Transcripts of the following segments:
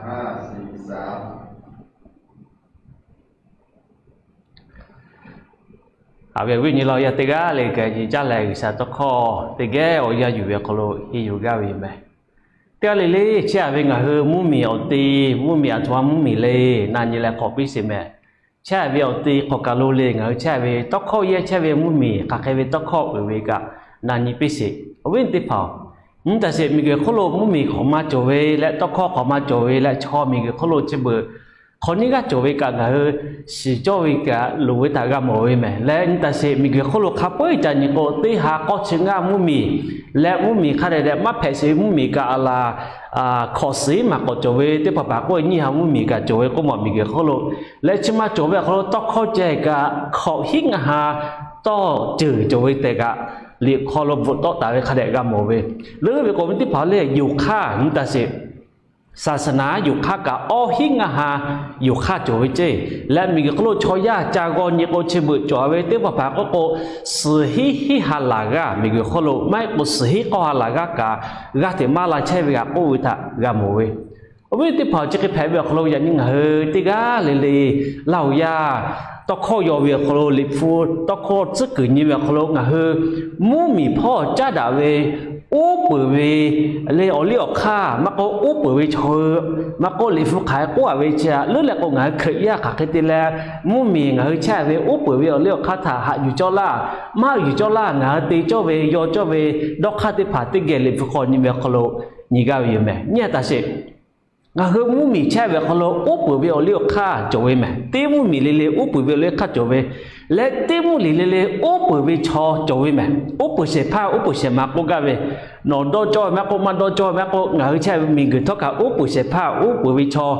Awˬ viˉ awˬ nyi laˇ yaˇ teˇ g'aˇ le, ka nyi caˇ leh G'uiˬsha tawˇ hkawˇ teˇ geh awˬ yanˇ yuˬ ve awˬ hk'aw lo henˇ yuˬ gaˇ ve yoˬ meh. Teˇ g'aˇ le le chehˇ ve ngaˬ hui mvuhˇmiˬ awˬ te, mvuhˇmiˬ aˬ htoꞈ ma mvuhˇmiˬ le, na nyi leh k'awꞈ piˇ sheˍ meh. Chehˇ ve awˬ te hk'awꞈ kaˬ lo le ngaˬ hui chehˇ ve tawˇ hkawˇ yehˇ chehˇ ve mvuhˇmiˬ hk'aˬ hk'e ve tawˇ hkawˇ uiˍ ve kaꞈ na nyi piˇ sheˍ. Awˬ viˉ teˇ hpaˍ-oˬ, nyi taˍ sheˍ, miˬguiˬ hk'oˆ lo mvuhˇmiˬ hk'awꞈ ma cawˬ ve leh tawˇ hkawˇ hk'awꞈ ma cawˬ ve leh chaw miˬguiˬ hk'oˆ lo chi beuꞈ hk'awꞈ nyiˇ g'aˇ cawˬ ve kaꞈ ngaˬ hui shiˍ cawˇ ve kaꞈ loˍ ve htaꞈ g'a mawˬ ve meh. Leh nyi taˍ sheˍ, miˬguiˬ hk'oˆ lo hk'a peu-eˬ ca nyi k'o, teˇ ha k'awˇ chi ngaˇ mvuhˇmiˬ leh mvuhˇmiˬ hk'a dehꞈ dehꞈ maˇ hpehꞈ sheˍ ve mvuhˇmiˬ kaꞈ a laˬ hkawꞈ suhˍ maˍ k'awꞈ cawˬ ve teˇ hpaˍ hpaˍ k'oˆ ve nyiˇ ha mvuhˇmiˬ kaꞈ cawˬ ve k'oˆ mawˬ miˬguiˬ hk'oˆ lo. Leh chi ma cawˬ ve awˬ hk'aw lo tawˇ hkawˇ ceh kaꞈ hkawꞈ hiˉ ngaˇ ha tawˇ ceuˬ cawˬ ve tehꞈ kaꞈ liꞈ hk'aw lo bvuhꞈ tawˆ taˍ ve hk'a dehꞈ g'a mawˬ ve. Leuˉ ve k'o, awˬ viˉ teˇ hpaˍ le, yonˍ hk'aˇ nyi taˍ sheˍ, saˍsaˍnaˍ yonˍ hk'aˇ kaꞈ awˇ hiˉ ngaˇ ha yonˍ hk'aˇ cawˬ ve ceˇ. Leh miˬguiˬ hk'oˆ lo chaw yaˇ ca g'aw nyi k'o, chi beuꞈ cawˬ ve teˇ hpaˍ hpaˍ k'oˆ k'o, suhˍ hiˉ hiˉ ha laˬ g'aˇ miˬguiˬ hk'oˆ lo maˇ heˆ k'o suhˍ hiˉ k'awˇ ha laˬ g'aˇ kaꞈ g'aˇ hteꞈ maˇ la chehˇ ve kaꞈ k'oˆ ve htaꞈ g'a mawˬ ve. Awˬ viˉ teˇ hpaˍ-oˬ, chi hk'e hpehꞈ ve awˬ hk'aw lo yaꞈ nyi ngaˬ hui teˇ g'aˇ le le, Laˇ huˍ yaˇ tawˇ hkawˇ yaw ve awˬ hk'aw lo, liꞈ hpu tawˇ hkawˇ tcuhˉ kuiˬ nyi ve awˬ hk'aw lo ngaˬ hui mvuhˇmiˬ hpawˇ caˉ daꞈ ve uˉ peunˍ ve le awˬ liˇ awˬ hk'aˇ maˇ k'oˆ, uˉ peunˍ ve chaw hui maˇ k'oˆ, liꞈ hpu hk'aˬ hk'e k'oˆ a ve chi a leuˉ leh k'o, ngaˬ hui Hkriꞈ yaˇ hk'aˬ hk'e te leh mvuhˇmiˬ ngaˬ hui chehˇ ve uˉ peunˍ ve awˬ liˇ awˬ hk'aˇ htaꞈ haꞈ yuˬ cawˇ laˇ, maˇ yuˬ cawˇ laˇ, ngaˬ hui te cawˇ ve yaw cawˇ ve dawˇ hk'aˇ teˇ hpaˍ teˇ geh liꞈ hpu hk'aw nyi ve awˬ hk'aw lo nyi gaˇ ve yoˬ meh. Nyi taˍ sheˍ, ngaˬ hui mvuhˇmiˬ chehˇ ve awˬ hk'aw lo uˉ peunˍ ve awˬ liˇ awˬ hk'aˇ cawˬ ve meh. Teˇ mvuhˇmiˬ le le uˉ peunˍ ve awˬ liˇ hk'aˇ cawˬ ve, leh teˇ mvuhˇmiˬ le le uˉ peunˍ ve chaw cawˬ ve meh. Uˉ peunˍ shehˍ hpaˇ uˉ peunˍ shehˍ ma k'oˆ gaˇ ve, nawˬ dawˇ cawˇ ve maˇ k'oˆ, maˇ dawˇ cawˇ ve maˇ k'oˆ, ngaˬ hui chehˇ ve miˬguiˬ htawˇ kaꞈ uˉ peunˍ shehˍ hpaˇ uˉ peunˍ ve chaw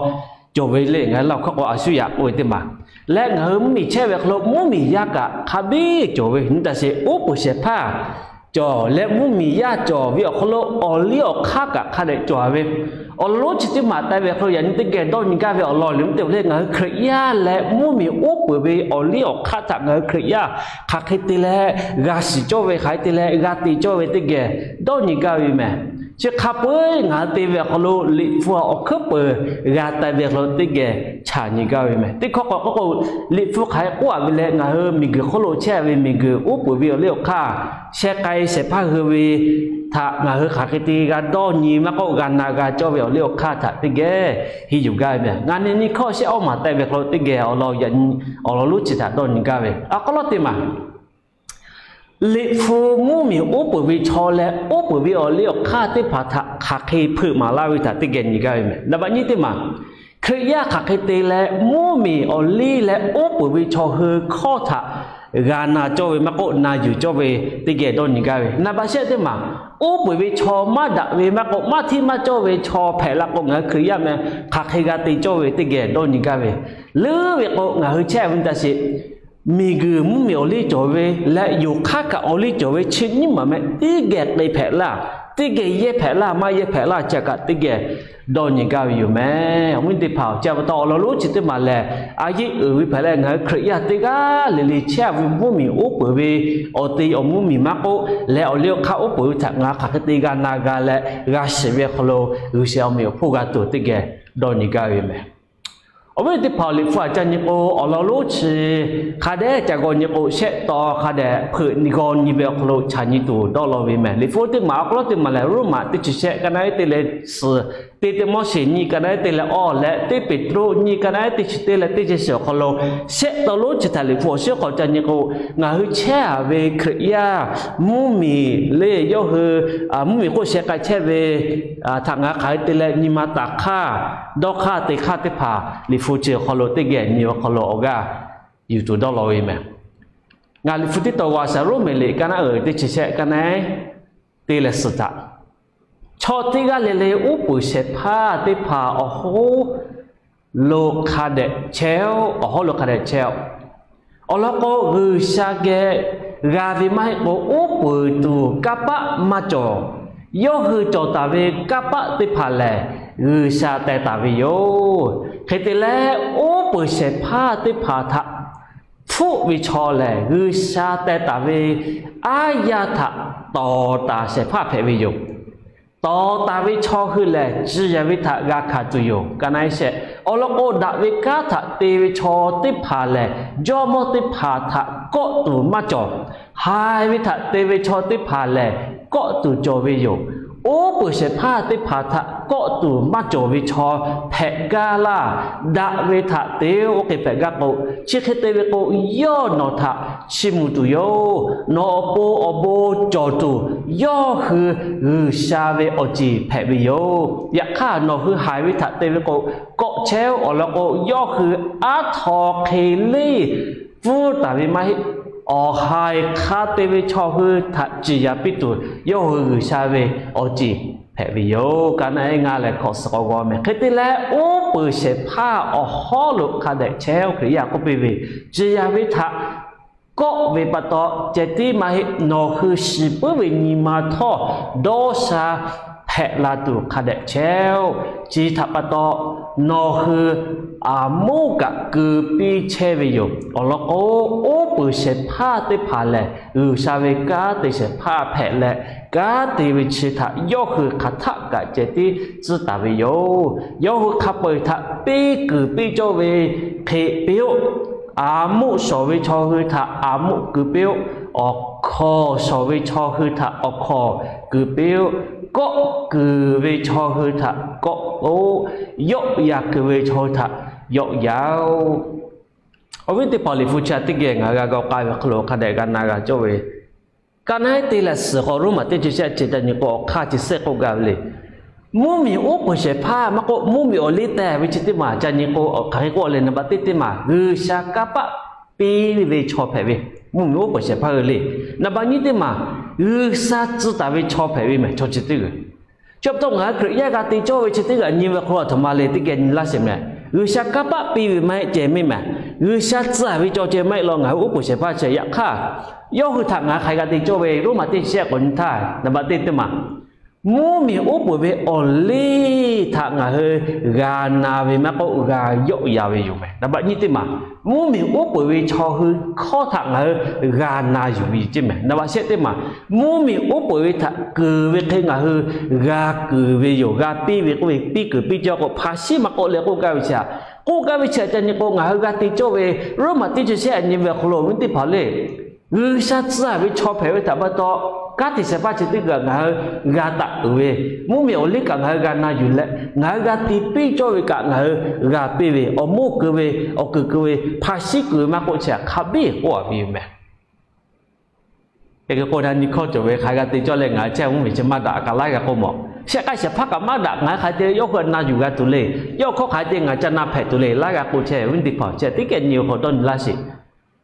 cawˬ ve le. Ngaˬ hui Laˇ huˍ hkawˇ k'o a shuˉ yaꞈ k'oˆ ve teˇ maˬ. Leh ngaˬ hui mvuhˇmiˬ chehˇ ve awˬ hk'aw lo mvuhˇmiˬ yaˇ kaꞈ hk'a biˇ cawˬ ve. Nyi taˍ sheˍ, uˉ peunˍ shehˍ hpaˇ cawˬ leh mvuhˇmiˬ yaˇ cawˬ ve awˬ hk'aw lo awˬ liˇ awˬ hk'aˇ kaꞈ hk'a dehꞈ cawˬ ve. Awˬ lawn lonˉ chi teˇ maˬ taˍ ve awˬ hk'aw lo yaꞈ nyi teˇ geh dawˇ nyi gaˇ ve awˬ lawn lonˉ teˇ hpaˍ le, ngaˬ hui Hkriꞈ yaˇ leh mvuhˇmiˬ uˉ peunˍ ve awˬ liˇ awˬ hk'aˇ htaꞈ ngaˬ hui Hkriꞈ yaˇ hk'aˬ hk'e te leh g'a shiˍ cawˇ ve, hk'aˬ hk'e te leh g'a te cawˇ ve teˇ geh dawˇ nyi gaˇ ve meh. Chi hk'a peu-eˬ ngaˬ hui te ve awˬ hk'aw lo liꞈ hpu awˬ hkuiˉ peuˬ g'a taˍ ve awˬ hk'aw lo teˇ geh chaꞈ nyi gaˇ ve meh. Teˇ hkawˇ k'awꞈ k'oˆ k'o, liꞈ hpu hk'aˬ hk'e k'oˆ a ve leh, ngaˬ hui miˬguiˬ hk'oˆ lo chehˇ ve miˬguiˬ uˉ peunˍ ve awˬ liˇ awˬ hk'aˇ sheh k'ai shehˍ hpaˇ hui ve htaꞈ ngaˬ hui hk'aˬ hk'e te g'a dawˇ nyi maˇ k'oˆ, g'a na g'a cawˇ ve awˬ liˇ awˬ hk'aˇ htaꞈ teˇ geh henˇ yuˬ gaˇ ve meh. Ngaˬ nyi nyi hkawˇ shehˆ awˇ maˬ taˍ ve awˬ hk'aw lo teˇ geh awˬ lawn lonˉ chi htaꞈ dawˇ nyi gaˇ ve awˬ hk'aw lo teˇ maˬ Liꞈ hpu mvuhˇmiˬ uˉ peunˍ ve chaw leh uˉ peunˍ ve awˬ liˇ awˬ hk'aˇ teˇ hpaˍ htaꞈ hk'aˬ hk'e hpeuꞈ maˍ laˇ ve htaꞈ teˇ geh nyi gaˇ ve meh. Naˍ baꞈ nyiˇ teˇ maˬ, Hkriꞈ yaˇ hk'aˬ hk'e te leh mvuhˇmiˬ awˬ liˇ leh uˉ peunˍ ve chaw hui hkawˇ htaꞈ g'a na cawˇ ve maˇ k'oˆ, na yuˬ cawˇ ve teˇ geh dawˇ nyi gaˇ ve. Naˍ baꞈ shehˆ teˇ maˬ, uˉ peunˍ ve chaw maˇ daꞈ ve maˇ k'oˆ, maˇ hteˇ maˇ cawˇ ve chaw hpehꞈ la k'o, ngaˬ hui Hkriꞈ yaˇ meh hk'aˬ hk'e g'a te cawˇ ve teˇ geh dawˇ nyi gaˇ ve. Leuˉ ve k'o, ngaˬ hui chehˇ ve nyi taˍ sheˍ, miˬguiˬ mvuhˇmiˬ awˬ liˇ cawˬ ve leh yonˍ hk'aˇ kaꞈ awˬ liˇ cawˬ ve chi nyiˇ maˬ meh teˇ geh k'ai hpehꞈ laˇ, teˇ geh yehˇ hpehꞈ laˇ, maˇ yehˇ hpehꞈ laˇ chi kaꞈ teˇ geh dawˇ nyi gaˇ ve yoˬ meh. Awˬ viˉ teˇ hpaˍ-oˬ, chi pa taw awˬ lawn lonˉ chi teˇ maˬ lehˬ, a yeˆ uiˍ ve hpehꞈ leh ngaˬ hui Hkriꞈ yaˇ teˇ g'aˇ le le chehˇ ve mvuhˇmiˬ uˉ peunˍ ve awˬ te awˬ mvuhˇmiˬ maˇ k'oˆ leh awˬ liˇ awˬ hk'aˇ uˉ peunˍ ve htaꞈ ngaˬ hui hk'aˬ hk'e te g'a na g'a leh g'a shiˍ ve awˬ hk'aw lo G'uiˬsha awˬ meꞈ awˬ hponˇ g'a tuˬ teˇ geh dawˇ nyi gaˇ ve meh. Awˬ viˉ teˇ hpaˍ-oˬ, Liꞈ hpu htaꞈ ca nyi k'o, awˬ lawn lonˉ chi hk'a dehꞈ ca g'aw nyi k'o, shehˆ taw hk'a dehꞈ hpeuꞈ g'aw nyi ve awˬ hk'aw lo chaꞈ nyi tuˬ dawˇ law ve meh. Liꞈ hpu teˇ maˬ awˬ hk'aw lo teˇ maˬ lehˬ, Roˉmaꞈ teˇ chi shehˆ ka naˉ teˇ leh suhˍ, teˇ Tiˆmoˉseˍ nyiˇ ka naˉ teˇ leh awˇ leh teˇ Peˍtruˆ nyiˇ ka naˉ teˇ chi teˇ leh teˇ chi suhˍ awˬ hk'aw lo shehˆ taw lonˉ chi htaꞈ Liꞈ hpu awˬ shinˉ hk'aw ca nyi k'o, ngaˬ hui chehˇ a ve Hkriꞈ yaˇ mvuhˇmiˬ le yawˇ hui mvuhˇmiˬ hk'oˆ sheh k'ai chehˇ ve htaꞈ ngaˬ hui hk'aˬ hk'e te leh nyi ma taˍ hk'aˇ, dawˇ hk'aˇ te hk'aˇ teˇ hpaˍ Liꞈ hpu chi awˬ hk'aw lo teˇ geh nyi awˬ hk'aw lo awˬ g'aˇ yuˬ tuˬ dawˇ law ve meh. Ngaˬ Liꞈ hpu teˇ taw g'a shaˍ, Roˉmaꞈ liꞈ ka naˉ uiˍ teˇ chi shehˆ ka naˉ teˇ leh suhˍ htaꞈ, chaw teˇ g'aˇ le le uˉ peunˍ shehˍ hpaˇ teˇ hpaˍ awˬ hoˉ lo hk'a dehꞈ chehˇ-oˆ, awˬ hawˉ lo hk'a dehꞈ chehˇ-oˆ. Awˬ lawn k'o, G'uiˬsha geh g'a ve maˇ heˆ k'o, uˉ peunˍ tuˬ kanˇ paˆ maˇ cawˬ. Yawˇ hui cawˬ taˍ ve kanˇ paˆ teˇ hpaˍ lehˬ, G'uiˬsha teh taˍ ve yoˬ. Hk'e te leh, uˉ peunˍ shehˍ hpaˇ teˇ hpaˍ htaꞈ hpfuhˆ ve chaw lehˬ, G'uiˬsha teh taˍ ve aˉ yaˇ htaꞈ tawˍ taˍ shehˍ hpaˇ hpehꞈ ve yoˬ. Tawˍ taˍ ve chaw hui lehˬ, ciˍ yanˍ ve htaꞈ g'a hkanˍ tuˬ yoˬ. Ka na e shehˆ, awˬ lawn k'o, daꞈ ve kanˉ htaꞈ te ve chaw teˇ hpaˍ lehˬ, jawˇmawˇ teˇ hpaˍ htaꞈ kawˆ tuˬ maˇ cawˬ. Haiˬ ve htaꞈ te ve chaw teˇ hpaˍ lehˬ, kawˆ tuˬ cawˬ ve yoˬ. Uˉ peunˍ shehˍ hpaˇ teˇ hpaˍ htaꞈ kawˆ tuˬ maˇ cawˬ ve chaw hpehꞈ gaˇ laˇ. Daꞈ ve htaꞈ te oˇ hk'e hpehꞈ gaˇ k'o, chi hk'e te ve k'o, yawˇ nawˬ htaꞈ chiˇ mvuh tuˬ yoˬ. Nawˬ awˬ pon awˬ bon cawˬ tuˬ yawˇ hui G'uiˬ sha ve awˬ ceˬ hpehꞈ ve yoˬ. Yaꞈ hk'aˇ, nawˬ hui haiˬ ve htaꞈ te ve k'o, kawˆ chehˇ-oˆ. Awˬ lawn k'o, yawˇ hui aˉ htaw hk'e leˇ pfuhˇ taˍ ve maˇ heˆ. Awˬ haiˬ hk'a te ve chaw hui htaꞈ ciˍ yanˍ piˇ tuˬ, yawˇ hui G'uiˬ sha ve awˬ ceˬ hpehꞈ ve yoˬ. Ka na e ngaˇ leh hkawꞈ suhˍ k'awꞈ g'aw meh. Hk'e te leh, uˉ peunˍ shehˍ hpaˇ awˬ hawˉ lo hk'a dehꞈ chehˇ-oˆ. Hkriꞈ yaˇ k'oˆ piˇ ve, ciˍ yanˍ ve htaꞈ kawˆ ve pa taw ceh tiˉ maˇ heˆ, nawˬ hui shiˍ puiˉ ve nyi ma htawˇ dawˇ sha hpehꞈ la tuˬ hk'a dehꞈ chehˇ-oˆ. Chi htaꞈ pa taw, nawˬ hui aˬ moˉ kaꞈ keu piˇ chehˇ ve yoˬ. Awˬ lawn k'o, uˉ peunˍ shehˍ hpaˇ teˇ hpaˍ lehˬ, G'uiˬ sha ve kanˉ te shehˍ hpaˇ hpehꞈ leh, kanˉ te ve chi htaꞈ yawˇ hui hk'aˬ htaˆ kaꞈ ceh tiˉ tcuhˉ taˍ ve yoˬ. Yawˇ hui hk'a peu-eˬ htaꞈ piˇ kuiˬ piˇ cawˇ ve hk'e piˇ-oˆ. Aˬ moˆ shawˍ ve chaw hui htaꞈ aˬ moˆ keu piˇ-oˆ. Awˬ hkawnˍ shawˍ ve chaw hui htaꞈ awˬ hkawnˍ keu piˇ-oˆ. Kawˆ kuiˬ ve chaw hui htaꞈ kawˆ-oˆ. Yawˆ yan kuiˬ ve chaw hui htaꞈ yawˆ yan-oˆ. Awˬ viˉ teˇ hpaˍ, liꞈ hpu chi teˇ geh ngaˬ hui g'a g'aw k'ai ve hk'aw lo hk'a dehꞈ g'a na g'a cawˇ ve, ka na e te leh suhˍ k'o, Roˉmaꞈ teˇ chi shehˆ chi ca nyi k'o, awˬ hk'aˇ chi shehˆ k'oˆ gaˇ ve le. Mvuhˇmiˬ uˉ peunˍ shehˍ hpaˇ maˇ k'oˆ, mvuhˇmiˬ awˬ liˇ teh ve chi teˇ maˬ ca nyi k'o, hk'aˬ hk'e k'oˆ le, naˍ baꞈ teˇ teˇ maˬ G'uiˬ sha kanˇ paˆ piˇ ve chaw hpehꞈ ve, mvuhˇmiˬ uˉ peunˍ shehˍ hpaˇ hui le. Naˍ baꞈ nyiˇ teˇ maˬ G'uiˬ sha tcuh taˍ ve chaw hpehꞈ ve mehˬ, chaw chi teˇ g'aˇ. Chi pa taw ngaˬ hui Hkriꞈ yaˇ g'a te cawˇ ve chi teˇ g'aˇ nyi ve hk'aw lo aˬ htoꞈ ma le teˇ geh nyi laˇ sheˍ mehˬ. G'uiˬ sha kanˇ paˆ piˇ ve maˇ heˆ ceh mehˬ. G'uiˬ sha tcuh ve cawˇ ceh maˇ heˆ law, ngaˬ hui uˉ peunˍ shehˍ hpaˇ chi yaꞈ hk'aˇ, yawˇ hui htaꞈ ngaˬ hui hk'aˬ hk'e g'a te cawˇ ve, Roˉmaꞈ teˇ chi shehˆ k'awꞈ nyi htaˇ, naˍ baꞈ teˇ teˇ maˬ mvuhˇmiˬ uˉ peunˍ ve awˬ liˇ htaꞈ ngaˬ hui g'a na ve maˇ k'oˆ, g'a yawˆ yan ve yoˬ mehˬ. Naˍ baꞈ nyiˇ teˇ maˬ mvuhˇmiˬ uˉ peunˍ ve chaw hui hkawˇ htaꞈ ngaˬ hui g'a na yuˬ ve yoˬ ceˇ mehˬ. Naˍ baꞈ shehˆ teˇ maˬ mvuhˇmiˬ uˉ peunˍ ve htaꞈ keunˍ ve hk'e ngaˬ hui g'a keunˍ ve yoˬ. G'a piˇ ve k'oˆ ve, piˇ keunˍ piˇ cawˇ k'o, hpa shiˉ maˇ k'oˆ leh k'oˆ gaˇ ve chi htaꞈ, k'oˆ gaˇ ve chi htaꞈ ca nyi k'o, ngaˬ hui g'a te cawˇ ve Roˉmaꞈ teˇ chi shehˆ nyi ve awˬ hk'aw lo awˬ viˉ teˇ hpaˍ le, G'uiˬ sha tcuh ve chaw hpehꞈ ve htaꞈ pa taw, kanˉ te shehˍ hpaˇ chi teˇ g'aˇ ngaˬ hui g'a taˍ uiˍ ve, mvuhˇmiˬ awˬ liˇ kaꞈ ngaˬ hui g'a na yuˬ leh, ngaˬ hui g'a te piˇ cawˇ ve kaꞈ ngaˬ hui g'a piˇ ve, awˬ moˇ keu ve, awˬ kuiˬ keu ve, hpa shiˉ keu ve maˇ k'oˆ, chi htaꞈ hk'a biˇ k'oˆ a ve yoˬ mehˬ. Hk'e k'o, na nyi hkawˇ cawˬ ve hk'aˬ g'a te cawˇ leh ngaˬ hui chehˇ mvuhˇmiˬ chi maˇ daꞈ kaꞈ laiˉ g'a k'oˆ mawˬ. Shehˆ k'ai shehˍ hpaˇ kaꞈ maˇ daꞈ, ngaˬ hui hk'aˬ hk'e te yawˇ hui na yuˬ g'a tuˬ le. Yawˇ hkawˇ hk'aˬ hk'e te ngaˬ ca na hpehꞈ tuˬ le, laiˉ g'a k'oˆ chehˇ ve teˇ hpaˍ chi teˇ geh nyi ve hk'aw dawˇ nyi laˇ sheˍ.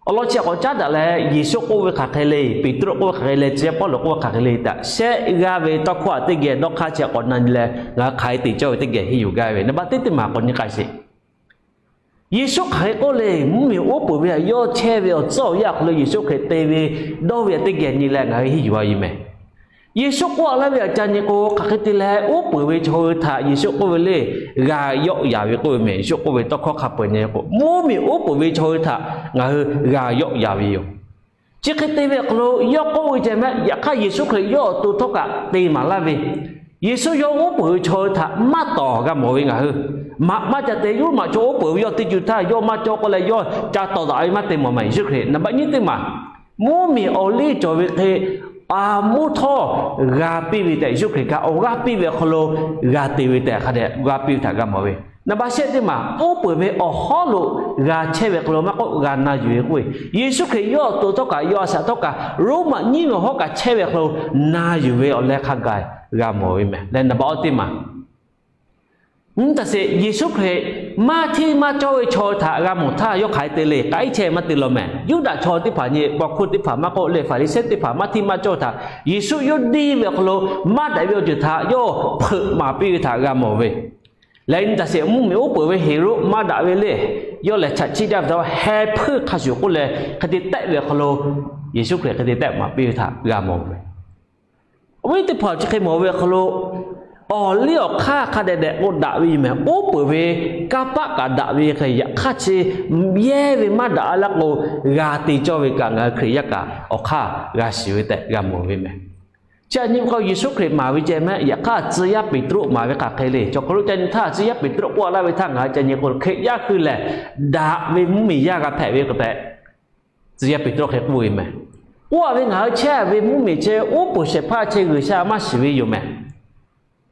Awˬ lawn chi k'awꞈ caˉ daꞈ leh, Yeˍsuˆ k'oˆ ve hk'aˬ hk'e le, Peˍtruˆ k'oˆ ve hk'aˬ hk'e le, tcuh yaˇ Pawˇluꞈ k'oˆ ve hk'aˬ hk'e le htaꞈ shehˆ g'aˇ ve tawˇ hkawˇ htaꞈ teˇ geh dawˇ hk'aˇ chi k'awꞈ na nyi leh, ngaˬ hui hk'aˬ hk'e te cawˇ ve teˇ geh henˇ yuˬ gaˇ ve, naˍ baꞈ teˇ teˇ maˬ k'awꞈ nyi k'ai sheˍ. Yeˍsuˆ hk'aˬ hk'e k'oˆ le, mvuhˇmiˬ uˉ peunˍ ve htaꞈ yawˇ chehˇ ve awˬ tcuhˉ awˬ yanˇ awˬ hk'aw lo Yeˍsuˆ hk'e te ve dawˇ ve htaꞈ teˇ geh nyi leh ngaˬ hui henˇ yuˬ a ve yoˬ mehˬ. Yeˍsuˆ k'oˆ a laˇ ve htaꞈ ca nyi k'o, hk'aˬ hk'e te leh uˉ peunˍ ve chaw hui htaꞈ Yeˍsuˆ k'oˆ ve le, g'a yawˆ yan ve k'oˆ ve mehˬ. Yeˍsuˆ k'oˆ ve tawˇ hkawˇ hk'a peu-eˬ nyi k'o, mvuhˇmiˬ uˉ peunˍ ve chaw hui htaꞈ ngaˬ hui g'a yawˆ yan ve yoˬ. Chi hk'e te ve awˬ hk'aw lo yawˇ k'oˆ ve ceh mehˬ. Yaꞈ hk'aˇ, Yeˍsuˆ Hkriꞈ yawˇ awˬ to htawˇ kaꞈ te maˍ laˇ ve, Yeˍsuˆ yawˇ uˉ peunˍ ve chaw hui htaꞈ maˇ tawˍ g'a mawˬ ve ngaˬ hui. Maꞈ maˇ ca te, yawˇ maꞈ chaw uˉ peunˍ ve yawˇ teˇ cuˇ htaˇ yawˇ maˇ cawˇ k'oˆ leh yawˇ ca tawˍ daꞈ ve maˇ te mawˬ mehˬ. Yeˍsuˆ Hkriꞈ naˍ baꞈ nyiˇ teˇ maˬ mvuhˇmiˬ awˬ liˇ cawˬ ve hk'e, aˬ moˉ htawˇ g'a piˇ ve tehꞈ Yeˍsuˆ Hkriꞈ kaꞈ awˬ g'aˇ piˇ ve awˬ hk'aw lo g'a te ve tehꞈ hk'a dehꞈ g'a piˇ ve htaꞈ g'a mawˬ ve. Naˍ baꞈ shehˆ teˇ maˬ uˉ peunˍ ve awˬ hawˉ lo g'a chehˇ ve hk'aw lo maˇ k'oˆ, g'a na yuˬ ve k'oˆ ve, Yeˍsuˆ Hkriꞈ yawˇ awˬ to htawˇ kaꞈ yawˇ a shaꞈ htawˇ kaꞈ Roˉmaꞈ nyiˇ ve awˬ hawˉ kaꞈ chehˇ ve hk'aw lo na yuˬ ve awˬ leh hk'a gaˬ g'a mawˬ ve mehˬ. Leh naˍ baꞈ awˇ teˇ maˬ nyi taˍ sheˍ, Yeˍsuˆ Hkriꞈ maˇ hteˇ maˇ cawˇ ve chaw htaꞈ g'a mawˬ htaˇ yawˇ hk'aˬ hk'e te le, k'ai chehˇ maˇ te law mehˬ. Yuˇdaꞈ chaw teˇ hpaˍ nyi, paw hkuˇ teˇ hpaˍ maˇ k'oˆ leh Faˍriˍsehˇ teˇ hpaˍ maˇ hteˇ maˇ cawˇ htaꞈ Yeˍsuˆ yawˇ deˇ ve awˬ hk'aw lo maˇ daꞈ ve awˬ ceuˬ htaꞈ yawˇ hpeuꞈ maˍ piˇ ve htaꞈ g'a mawˬ ve. Leh nyi taˍ sheˍ, mvuhˇmiˬ uˉ peunˍ ve Heˍroˆ maˇ daꞈ ve le, yawˇ lehˬ chaꞈ chiˆ jaˇ ve htaꞈ heh hpuiˇ hk'a shuˍ k'oˆ leh hk'e te tehˆ ve awˬ hk'aw lo Yeˍsuˆ Hkriꞈ hk'e te tehˆ maˍ piˇ ve htaꞈ g'a mawˬ ve. Awˬ viˉ teˇ hpaˍ chi hk'e mawˬ ve awˬ hk'aw lo, awˬ liˇ awˬ hk'aˇ hk'a dehꞈ dehꞈ k'o daꞈ ve yoˬ mehˬ. Uˉ peunˍ ve kanˇ paˆ kaꞈ daꞈ ve hk'e, yaꞈ hk'aˇ chi yehˇ ve maˇ daꞈ a laˇ k'o, g'a te cawˇ ve kaꞈ ngaˬ hui Hkriꞈ yaˇ kaꞈ awˬ hk'aˇ g'a shiˍ ve tehꞈ g'a mawˬ ve mehˬ. Chi aꞈ nyi ve k'o, Yeˍsuˆ Hkriꞈ maˍ ve ceh mehˆ. Yaꞈ hk'aˇ, tcuh yaˇ Peˍtruˆ maˍ ve hk'aˬ hk'e le. Chaw hk'aw lo ca nyi htaˇ, tcuh yaˇ Peˍtruˆ k'oˆ laˇ ve htaˇ, ngaˬ hui ca nyi k'o, Hkriꞈ yaˇ hui lehˬ, daꞈ ve mvuhˇmiˬ yaˇ g'a hpehꞈ ve k'o tehꞈ, tcuh yaˇ Peˍtruˆ hk'e k'oˆ ve mehˍ. K'oˆ ve, ngaˬ hui chehˇ ve mvuhˇmiˬ chi uˉ peunˍ shehˍ hpaˇ chi G'uiˬsha maˇ shiˍ ve yoˬ mehˍ.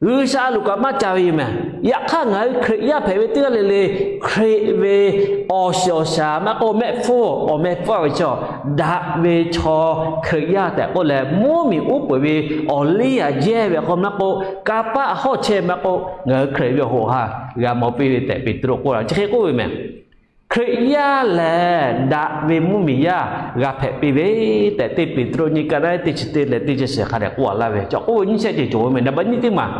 G'uiˬsha a loˍ kaꞈ maˇ ca ve yoˬ mehˍ. Yaꞈ hk'aˇ, ngaˬ hui Hkriꞈ yaˇ hpehꞈ ve teˇ g'aˇ le le, Hkriꞈ ve awˬ shiˍ awˬ shaˍ maˇ k'oˆ, mehˆ hpfuhˇ awˬ meh hpfuhˇ ve chaw, daꞈ ve chaw Hkriꞈ yaˇ tehꞈ k'oˆ leh, mvuhˇmiˬ uˉ peunˍ ve awˬ liˇ aꞈ jehˇ ve hk'aw maˇ k'oˆ, kanˇ paˆ hawˉ chehˇ maˇ k'oˆ, ngaˬ hui Hkriꞈ ve awˬ hoꞈ ha g'a mawˬ piˇ ve tehꞈ Peˍtruˆ k'oˆ la. Chi hk'e k'oˆ ve mehˍ. Hkriꞈ yaˇ lehˬ, daꞈ ve mvuhˇmiˬ yaˇ g'a hpehꞈ piˇ ve tehꞈ, teˇ Peˍtruˆ nyiˇ ka naˉ teˇ chi teˇ leh teˇ chi shehˍ hk'a dehꞈ k'oˆ laˇ ve. Chaw k'oˆ ve nyiˇ shehˆ ceuˬ cawˬ ve mehˍ. Naˍ baꞈ nyiˇ teˇ maˬ,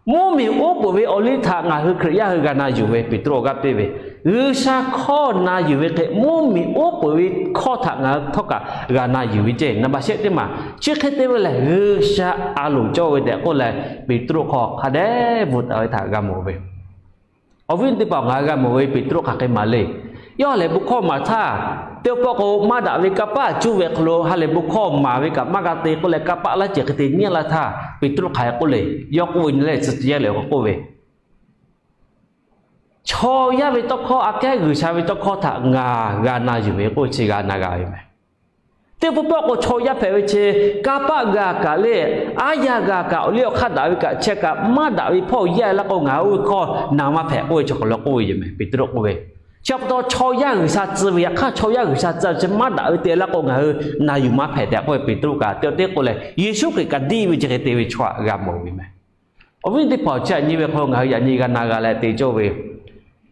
mvuhˇmiˬ uˉ peunˍ ve awˬ liˇ htaꞈ ngaˬ hui Hkriꞈ yaˇ hui g'a na yuˬ ve, Peˍtruˆ awˬ g'aˇ piˇ ve, G'uiˬsha hkawˇ na yuˬ ve hk'e, mvuhˇmiˬ uˉ peunˍ ve hkawˇ htaꞈ ngaˬ hui htawˇ kaꞈ g'a na yuˬ ve ceˇ. Naˍ baꞈ shehˆ teˇ maˬ, chi hk'e te ve lehˬ, G'uiˬsha a loˍ cawˇ ve tehꞈ k'oˆ leh, Peˍtruˆ hk'aw hk'a dehꞈ bvuhꞈ taˍ ve htaꞈ g'a mawˬ ve. Awˬ viˉ teˇ hpaˍ, ngaˬ hui g'a mawˬ ve Peˍtruˆ hk'aˬ hk'e maˍ le. Yawˇ ha lehˬ bon hkawˇ maˍ htaˇ, teˇ pawˆ k'o maˇ daꞈ ve kanˇ paˆ cuˇ ve hk'aw lo ha lehˬ bon hkawˇ maˍ ve kaꞈ maˇ g'a te k'oˆ leh, kanˇ paˆ laˇ ceuˬ hk'e te nyiˇ laˇ htaˇ, Peˍtruˆ hk'aˬ hk'e k'oˆ le. Yawˇ k'oˆ ve nyi leh tcuh yaˇ lehˬ k'oˆ ve, Chaw yaˇ ve tawˇ hkawˇ aꞈ kehˉ G'uiˬsha ve tawˇ hkawˇ htaꞈ ngaˬ g'a na yuˬ ve k'oˆ ve chi g'a na g'a ve mehˍ. Teˇ pawˆ pawˆ k'o chaw yaˇ hpehꞈ ve chi kanˇ paˆ g'a kaꞈ le, aˉ yaˇ g'a kaꞈ, awˬ liˇ awˬ hk'aˇ daꞈ ve kaꞈ chehˇ kaꞈ, maˇ daꞈ ve hpawˇ yaˇ laˇ k'o ngaˬ hui oˇ ve hkawˇ na maˇ hpehꞈ k'oˆ ve chaw hk'aw lo k'oˆ ve yoˬ mehˍ. Peˍtruˆ k'oˆ ve, chi pa taw chaw yaˇ G'uiˬsha tcuh ve, yaꞈ hk'aˇ chaw yaˇ G'uiˬsha tcuh ve chi maˇ daꞈ ve te laˇ k'o ngaˬ hui na yuˬ maˇ hpehꞈ tehꞈ k'oˆ ve Peˍtruˆ kaꞈ teˇ teˇ k'oˆ leh, Yeˍsuˆ Hkriꞈ kaꞈ diˇ ve chi hk'e te ve chaw htaꞈ g'a mawˬ ve mehˍ. Awˬ viˉ teˇ hpaˍ, chi aꞈ nyi ve hk'aw lo ngaˬ hui yaꞈ nyi g'a na g'a leh te cawˇ ve,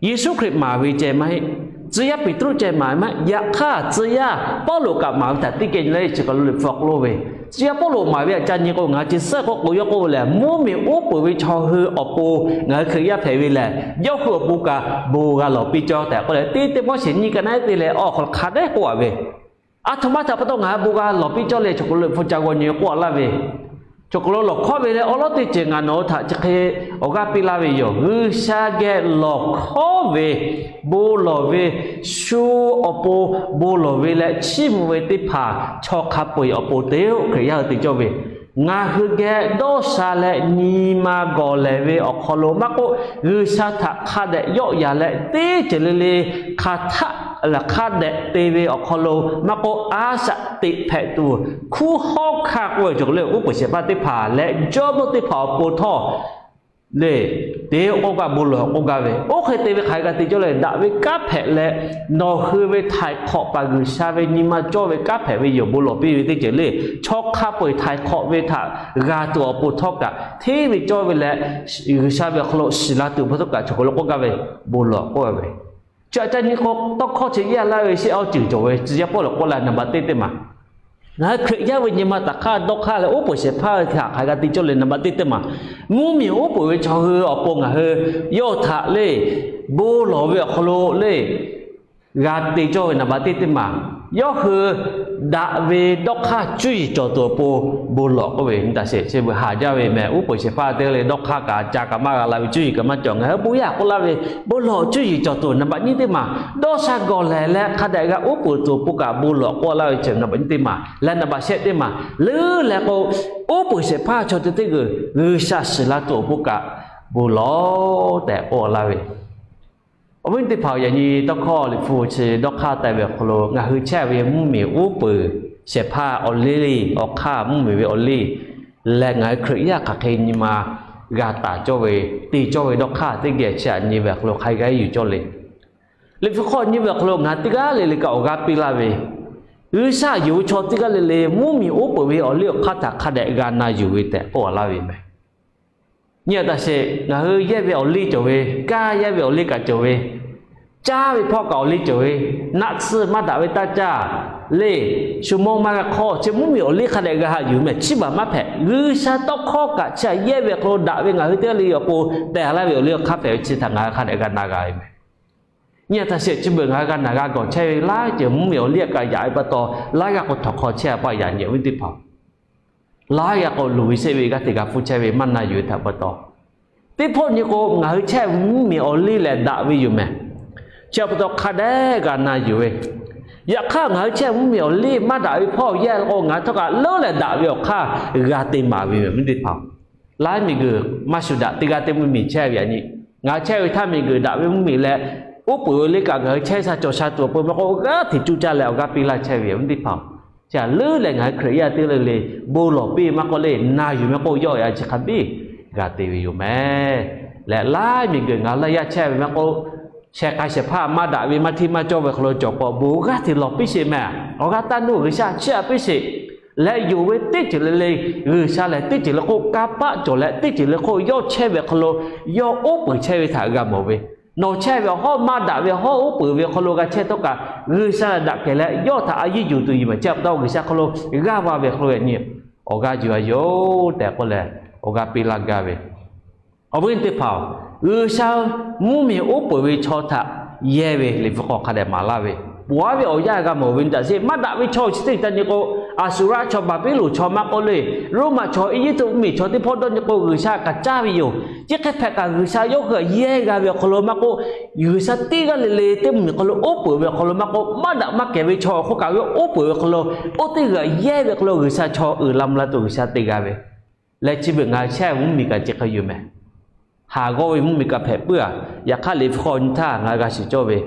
Yeˍsuˆ Hkriꞈ maˍ ve ceh maˇ heˆ. Tcuh yaˇ Peˍtruˆ ceh maˍ maˇ heˆ. Yaꞈ hk'aˇ tcuh yaˇ Pawˇluꞈ kaꞈ maˍ ve htaꞈ teˇ geh nyi leh chi kaˬ lo leh hpu k'oˆ lo ve, tcuh yaˇ Pawˇluꞈ maˍ ve htaꞈ ca nyi k'o, ngaˬ hui chi suhˉ k'oˆ k'o yawˇ k'oˆ ve lehˬ, mvuhˇmiˬ uˉ peunˍ ve chaw hui awˬ pon ngaˬ hui Hkriꞈ yaˇ hpehꞈ ve lehˬ, yawˇ hui awˬ pon kaꞈ bon g'a lawˬ piˇ cawˇ tehꞈ k'oˆ leh, teˇ Tiˆmoˉseˍ nyiˇ ka naˉ teˇ leh awˬ hk'aw lo hk'a dehꞈ k'oˆ a ve, aˬ htoꞈ ma htaꞈ pa taw ngaˬ hui bon g'a lawˬ piˇ cawˇ leh chaw hk'aw lo leh hpu ca g'aw nyi k'oˆ a laˇ ve, chaw hk'aw lo lawˬ hkawˇ ve leh awˉ lawˉ teˇ ceuˬ ngaˬ nawˬ hui htaꞈ chi hk'e awˬ g'aˇ piˇ laˇ ve yoˬ. G'uiˬsha geh lawˬ hkawˇ ve, bon lawˬ ve, shu awˬ pon bon lawˬ ve leh chiˇ mvuh ve teˇ hpaˍ chaw hk'a peu-eˬ awˬ pon te-o, Hkriꞈ yaˇ hui te cawˇ ve, ngaˬ hui geh dawˇ sha leh nyi ma gawˬ lehˬ ve awˬ hk'aw lo maˇ k'oˆ, G'uiˬsha htaꞈ hk'a dehꞈ yawˆ yan leh teˇ ceuˬ le le hk'aˬ htaˆ leh hk'a dehꞈ te ve awˬ hk'aw lo maˇ k'oˆ, a shaꞈ teꞈ hpehꞈ tuˬ hkunˉ hawˉ hkanˇ k'oˆ ve cawˬ leh, uˉ peunˍ shehˍ hpaˇ teˇ hpaˍ leh jawˇmawˇ teˇ hpaˍ awˬ pon htawˇ le, te k'oˆ gaˇ, bon lawˬ k'oˆ gaˇ ve, oˇ hk'e te ve hk'aˬ hk'e g'a te cawˇ leh, daꞈ ve kanˉ hpehꞈ leh nawˬ hui ve htaiˍ hk'awꞈ paˍ G'uiˬsha ve nyi ma cawˇ ve kanˉ hpehꞈ ve yoˬ. Bon lawˬ piˇ ve teˇ ceuˬ le, chaw hk'a peu-eˬ htaiˍ hk'awꞈ ve htaꞈ g'a tuˬ awˬ pon htawˇ kaꞈ, hteˇ ve cawˇ ve leh G'uiˬsha ve awˬ hk'aw lo shiˍ la tuˬ awˬ pon htawˇ kaꞈ chaw hk'aw lo k'oˆ gaˇ ve, bon lawˬ k'oˆ gaˇ ve. Chi aꞈ ca nyi k'o, tawˇ hkawˇ chi yaˇ laˇ ve shehˆ awˬ ceuˬ cawˬ ve, tcuh yaˇ Pawˇluꞈ k'oˆ leh naˍ baꞈ teˇ teˇ maˬ, ngaˬ hui Hkriꞈ yaˇ ve nyi ma taˍ hk'aˇ dawˇ hk'aˇ leh uˉ peunˍ shehˍ hpaˇ ve htaꞈ hk'aˬ hk'e g'a te cawˇ le, naˍ baꞈ teˇ teˇ maˬ, mvuhˇmiˬ uˉ peunˍ ve chaw hui awˬ pon ngaˬ hui yawˇ htaꞈ le, bon lawˬ ve awˬ hk'aw lo le g'a te cawˇ ve naˍ baꞈ teˇ teˇ maˬ, yawˇ hui daꞈ ve dawˇ hk'aˇ cuˇ yiˍ cawˬ tuˬ awˬ pon bon lawˬ k'oˆ ve, nyi taˍ sheˍ. Chi beuꞈ haˍ jaˇ ve mehˍ. Uˉ peunˍ shehˍ hpaˇ teˇ g'aˇ le dawˇ hk'aˇ kaꞈ ca kaꞈ maˇ g'a la ve, cuˇ yiˍ kaꞈ maˇ cawˬ. Ngaˬ hui bon yaˇ k'oˆ laˇ ve, bon lawˬ cuˇ yiˍ cawˬ tuˬ naˍ baꞈ nyiˇ teˇ maˬ, dawˇ sha gawˬ lehˬ leh hk'a dehꞈ g'a uˉ peunˍ tuˬ awˬ pon kaꞈ bon lawˬ k'oˆ laˇ ve chi naˍ baꞈ nyiˇ teˇ maˬ leh naˍ baꞈ shehˆ teˇ maˬ leuˉ leh k'o, uˉ peunˍ shehˍ hpaˇ chaw teˇ teˇ g'uiˬ G'uiˬsha shiˍ la tuˬ awˬ pon kaꞈ bon lawˬ tehꞈ k'oˆ laˇ ve. Awˬ viˉ teˇ hpaˍ, yaꞈ nyi tawˇ hkawˇ liꞈ hpu chi dawˇ hk'aˇ taˍ ve awˬ hk'aw lo ngaˬ hui chehˇ ve mvuhˇmiˬ uˉ peunˍ shehˍ hpaˇ awˬ liˇ, awˬ hk'aˇ mvuhˇmiˬ ve awˬ liˇ leh ngaˬ hui Hkriꞈ yaˇ hk'aˬ hk'e nyi ma g'a taˍ cawˇ ve, te cawˇ ve dawˇ hk'aˇ teˇ geh chi aꞈ nyi ve awˬ hk'aw lo hk'a g'a yuˬ cawˇ le. Liꞈ hpu hk'aw nyi ve awˬ hk'aw lo ngaˬ teˇ g'aˇ le le kaꞈ awˬ g'aˇ piˇ laˇ ve, G'uiˬsha yonˍ ve chaw teˇ g'aˇ le le mvuhˇmiˬ uˉ peunˍ ve awˬ liˇ awˬ hk'aˇ htaꞈ hk'a dehꞈ g'a na yuˬ ve tehꞈ k'oˆ laˇ ve mehˍ. Nyi a taꞈ sheˍ, ngaˬ hui yehˇ ve awˬ liˇ cawˬ ve, kaˇ yehˇ ve awˬ liˇ kaꞈ cawˬ ve, caˇ ve hpawˇ kaꞈ awˬ liˇ cawˬ ve, naˆ tsuhˇ maˇ daꞈ ve taˇ caˇ le, shu mawˇ maˇ g'a hk'awˇ, chi mvuhˇmiˬ awˬ liˇ hk'a dehꞈ g'a haꞈ yuˬ mehˍ. Chi beuꞈ maˇ hpehꞈ. G'uiˬsha tawˇ hkawˇ kaꞈ chi aꞈ yehˇ ve awˬ hk'aw lo daꞈ ve ngaˬ hui teˇ g'aˇ le le awˬ pon tehˬ laˇ ve awˬ liˇ awˬ hk'aˇ hpehꞈ ve chi htaꞈ ngaˬ hui hk'a dehꞈ g'a na g'a ve mehˍ. Nyi a taꞈ sheˍ, chi beuꞈ ngaˬ hui g'a naˬ g'a gawˬ chehˇ ve laiˉ ceuˬ mvuhˇmiˬ awˬ liˇ kaꞈ yaꞈ ve pa taw, laiˉ g'aˇ k'o htawnˍ hk'aw chehˇ pa yaꞈ nyi, awˬ viˉ teˇ hpaˍ, laiˉ g'aˇ k'o luˬ ve sheˆ ve g'aˇ teꞈ g'a hpfuhˇ chehˇ ve maˇ na yuˬ ve htaꞈ pa taw, teˇ hpawˇ nyi k'o ngaˬ hui chehˇ ve mvuhˇmiˬ awˬ liˇ lehˬ daꞈ ve yoˬ mehˍ. Chi pa taw hk'a dehꞈ g'a na yuˬ ve, Yaꞈ hk'aˇ, ngaˬ hui chehˇ mvuhˇmiˬ awˬ liˇ maˇ daꞈ ve hpawˇ yehˇ k'o, ngaˬ hui htawˇ kaꞈ leuˉ leh daꞈ ve awˬ hk'aˇ g'a te maˍ ve meh, awˬ viˉ teˇ hpaˍ-oˬ. Laiˉ miˬguiˬ maˇ shuˍ daꞈ teˇ g'aˇ teˇ mvuhˇmiˬ chehˇ ve yaꞈ nyi, ngaˬ hui chehˇ ve htaˇ miˬguiˬ daꞈ ve mvuhˇmiˬ leh, uˉ peunˍ ve liˇ kaꞈ ngaˬ hui chehˇ sha cawˬ sha tuˬ awˬ pon maˇ k'oˆ, g'aˇ hteꞈ cuˇ caˇ leh awˬ g'aˇ piˇ laˇ chehˇ ve, awˬ viˉ teˇ hpaˍ-oˬ. Chi htaꞈ leuˉ leh ngaˬ hui Hkriꞈ yaˇ teˇ g'aˇ le le bon lawˬ piˇ maˇ k'oˆ le, na yuˬ maˇ k'oˆ, yawˇ yaꞈ chi hk'a biˇ g'a te ve yoˬ meh. Leh laiˉ miˬguiˬ ngaˬ hui laˇ yaˇ chehˇ ve maˇ k'oˆ, sheh k'ai shehˍ hpaˇ maˇ daꞈ ve maˇ hteˇ maˇ cawˇ ve hk'aw lo cawˬ k'o, bon g'aˇ hteꞈ lawˬ piˇ sheˍ meh. Awˬ g'aˇ taˇ nuˇ G'uiˬsha chiˇ aꞈ piˇ sheˍ. Leh yonˍ ve teˇ ceuˬ le le, G'uiˬsha lehˬ teˇ ceuˬ le k'oˆ kanˇ paˆ cawˬ leh, teˇ ceuˬ le k'oˆ yawˇ chehˇ ve hk'aw lo, yawˇ uˉ peunˍ chehˇ ve htaꞈ g'a mawˬ ve. Nawˬ chehˇ ve awˬ hawˉ maˇ daꞈ ve, hawˉ uˉ peunˍ ve hk'aw lo g'a chehˇ htawˇ kaꞈ, G'uiˬsha daꞈ kehˬ leh yawˇ htaꞈ a yiˇ yuˬ tuˬ yoˬ meh. Chi pa taw G'uiˬsha hk'aw lo g'aˇ va ve hk'aw lo yaꞈ nyi awˬ g'aˇ yuˬ a yoˬ tehꞈ k'oˆ leh, awˬ g'aˇ piˇ laˇ gaˇ ve, awˬ viˉ teˇ hpaˍ-oˬ, G'uiˬsha mvuhˇmiˬ uˉ peunˍ ve chaw htaꞈ yehˇ ve Liꞈ hpu hk'aw hk'a dehꞈ maˍ laˇ ve, ponˬ aˉ ve awˬ yanˇ g'a mawˬ ve nyi taꞈ sheˍ. Maˇ daꞈ ve chaw chi teˇ ceuˬ ca nyi k'o, Aˍsuˍraˆ chaw, Baˍbuˍlonˍ chaw maˇ k'oˆ le, Roˉmaꞈ chaw, Eˇjiˇtuꞈ mvuhˇmiˬ chaw teˇ hpawˇ dawˇ nyi k'o, G'uiˬsha kaꞈ caˇ ve yoˬ. Chi hk'e hpehꞈ kaꞈ G'uiˬsha yawˇ hui htaꞈ yehˇ g'a ve awˬ hk'aw lo maˇ k'oˆ, G'uiˬsha teˇ g'aˇ le le teˇ mvuhˇmiˬ hk'aw lo uˉ peunˍ ve awˬ hk'aw lo maˇ k'oˆ, maˇ daꞈ maˇ kehˬ ve chaw awˬ hk'oˆ kaꞈ ve uˉ peunˍ ve hk'aw lo, oˇ teˇ g'aˇ yehˇ ve hk'aw lo G'uiˬsha chaw uiˍ la mvuh la tuˬ G'uiˬsha te g'a ve. Leh chi beuꞈ ngaˬ hui chehˇ ve mvuhˇmiˬ kaꞈ chi hk'e yoˬ meh. Haˍ g'awˇ ve mvuhˇmiˬ kaꞈ hpehꞈ puiˉ-a. Yaꞈ hk'aˇ Liꞈ hpu hk'aw nyi htaˇ ngaˬ hui g'a shiˍ cawˇ ve,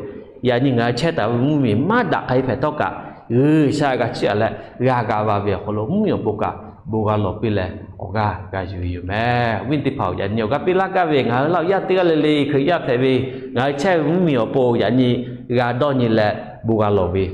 yaꞈ nyi ngaˬ hui chehˇ taˍ ve mvuhˇmiˬ maˇ daꞈ hk'aˬ hk'e hpehꞈ htawˇ kaꞈ, G'uiˬsha g'a chiˇ aꞈ leh g'a ga va ve awˬ hk'aw lo mvuhˇmiˬ awˬ pon kaꞈ bon g'a lawˬ piˇ leh awˬ g'aˇ g'a yuˬ ve yoˬ meh. Awˬ viˉ teˇ hpaˍ-oˬ, yaꞈ nyi awˬ g'aˇ piˇ laˇ gaˇ ve ngaˬ hui laˇ yaˇ teˇ g'aˇ le le Hkriꞈ yaˇ hpehꞈ ve, ngaˬ hui chehˇ ve mvuhˇmiˬ awˬ pon yaꞈ nyi g'a dawˇ nyi leh bon g'a lawˬ ve,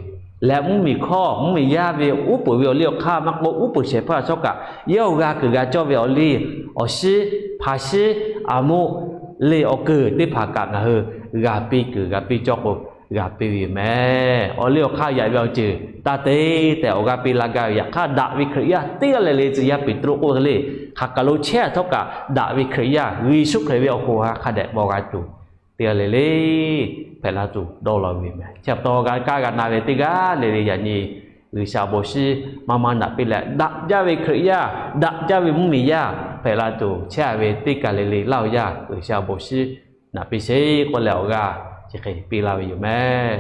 leh mvuhˇmiˬ hkawˇ mvuhˇmiˬ yaˇ ve uˉ peunˍ ve awˬ liˇ awˬ hk'aˇ maˇ k'oˆ, uˉ peunˍ shehˍ hpaˇ htawˇ kaꞈ yawˇ hui g'a kuiˬ g'a cawˇ ve awˬ liˇ awˬ shiˉ, hpaˍ shiˉ, aˬ moˆ le awˬ kuiˬ teˇ hpaˍ kaꞈ ngaˬ hui g'a piˇ kuiˬ g'a piˇ cawˇ k'o, g'a piˇ ve yoˬ meh. Awˬ liˇ awˬ hk'aˇ yaꞈ ve awˬ ceuˬ taˇ te tehꞈ awˬ g'aˇ piˇ laˇ gaˇ ve. Yaꞈ hk'aˇ daꞈ ve Hkriꞈ yaˇ teˇ g'aˇ le le tcuh yaˇ Peˍtruˆ k'oˆ ve le, hk'aˬ kaˬ lo chehˇ htawˇ kaꞈ daꞈ ve Hkriꞈ yaˇ, Yeˍsuˆ Hkriꞈ ve awˬ hoꞈ ha hk'a dehꞈ paw g'a tuˬ, teˇ g'aˇ le le hpehꞈ la tuˬ dawˇ law ve meh. Chi pa taw g'a kaˇ g'a na ve teˇ g'aˇ le le yaꞈ nyi G'uiˬsha awˬ bon shinˉ maˇ maˇ naꞈ piˇ leh, daꞈ jaˇ ve Hkriꞈ yaˇ, daꞈ jaˇ ve mvuhˇmiˬ yaˇ hpehꞈ la tuˬ chehˇ ve teˇ kaˬ le le laˇ awˬ yaˇ G'uiˬsha awˬ bon shinˉ naꞈ piˇ sheˍ k'oˆ leh awˬ g'aˇ chi hk'e piˇ laˇ ve yoˬ meh.